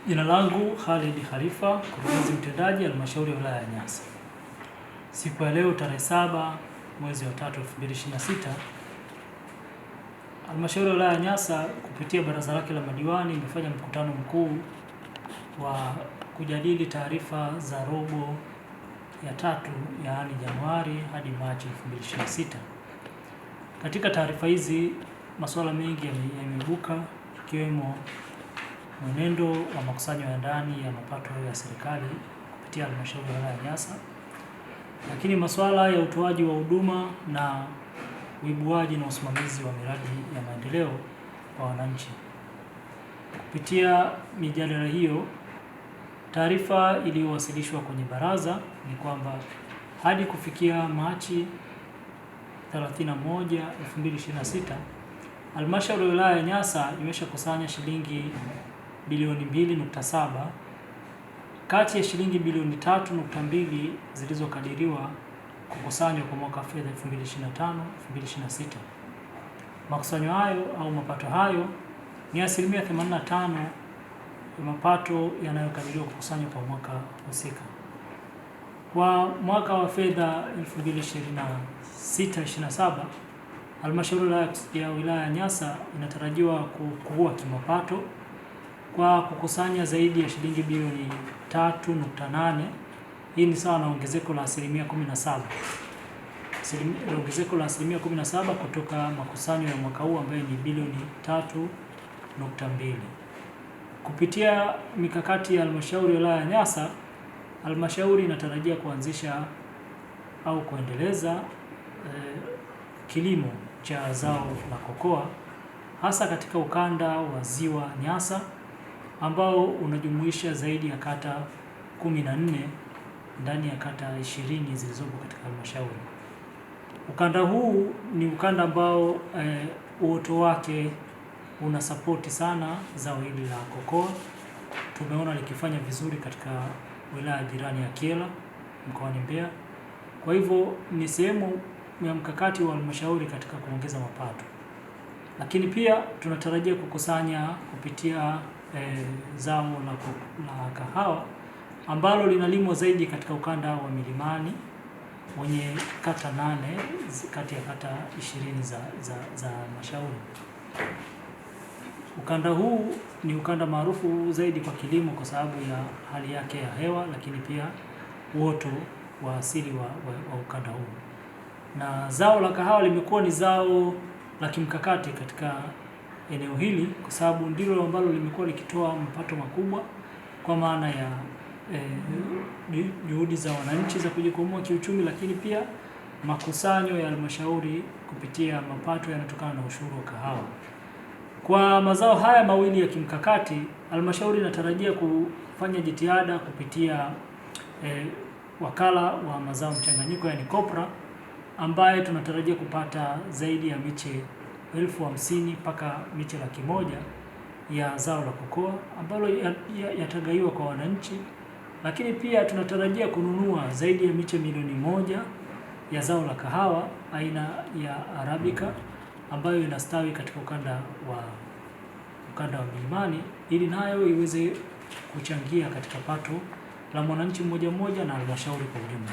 Jina langu Khalid Khalifa, mkurugenzi mtendaji halmashauri ya wilaya ya Nyasa. Siku ya leo tarehe 7 mwezi wa 3 2026, halmashauri ya wilaya ya Nyasa kupitia baraza lake la madiwani imefanya mkutano mkuu wa kujadili taarifa za robo ya tatu, yaani Januari hadi Machi 2026. Katika taarifa hizi masuala mengi yameibuka ikiwemo mwenendo wa makusanyo ya ndani ya mapato ya serikali kupitia halmashauri ya wilaya ya Nyasa, lakini masuala ya utoaji wa huduma na uibuaji na usimamizi wa miradi ya maendeleo kwa wananchi. Kupitia mijadala hiyo, taarifa iliyowasilishwa kwenye baraza ni kwamba hadi kufikia Machi 31, 2026, halmashauri ya wilaya ya Nyasa imeshakusanya shilingi bilioni 2.7 kati ya shilingi bilioni 3.2 zilizokadiriwa kukusanywa kwa mwaka fedha 2025 2026. Makusanyo hayo au mapato hayo ni asilimia 85 ya mapato yanayokadiriwa kukusanywa kwa mwaka husika. Kwa mwaka wa fedha 2026/27, halmashauri ya wilaya ya Nyasa inatarajiwa kukua kimapato kwa kukusanya zaidi ya shilingi bilioni 3.8. Hii ni sawa na ongezeko la asilimia 17, ongezeko la asilimia 17 kutoka makusanyo ya mwaka huu ambayo ni bilioni 3.2. Kupitia mikakati ya halmashauri ya wilaya ya Nyasa, halmashauri inatarajia kuanzisha au kuendeleza kilimo cha zao la kokoa hasa katika ukanda wa Ziwa Nyasa ambao unajumuisha zaidi ya kata 14 ndani ya kata 20 zilizopo katika halmashauri. Ukanda huu ni ukanda ambao uoto wake una sapoti sana zao hili la kokoa. Tumeona likifanya vizuri katika wilaya jirani ya Kyela mkoani Mbeya. Kwa hivyo ni sehemu ya mkakati wa halmashauri katika kuongeza mapato, lakini pia tunatarajia kukusanya kupitia zao la kahawa ambalo linalimwa zaidi katika ukanda wa milimani wenye kata 8 kati ya kata 20 za halmashauri. Ukanda huu ni ukanda maarufu zaidi kwa kilimo kwa sababu ya hali yake ya hewa, lakini pia uoto wa asili wa ukanda huu. Na zao la kahawa limekuwa ni zao la kimkakati katika eneo hili kwa sababu ndilo ambalo limekuwa likitoa mapato makubwa kwa maana ya juhudi za wananchi za kujikwamua kiuchumi, lakini pia makusanyo ya halmashauri kupitia mapato yanayotokana na ushuru wa kahawa. Kwa mazao haya mawili ya kimkakati, halmashauri inatarajia kufanya jitihada kupitia wakala wa mazao mchanganyiko, yani COPRA, ambaye tunatarajia kupata zaidi ya miche 50,000 mpaka miche 100,000 ya zao la kokoa ambalo yatagaiwa kwa wananchi, lakini pia tunatarajia kununua zaidi ya miche 1,000,000 ya zao la kahawa aina ya Arabica ambayo inastawi katika ukanda wa milimani ili nayo iweze kuchangia katika pato la mwananchi mmoja mmoja na halmashauri kwa ujumla.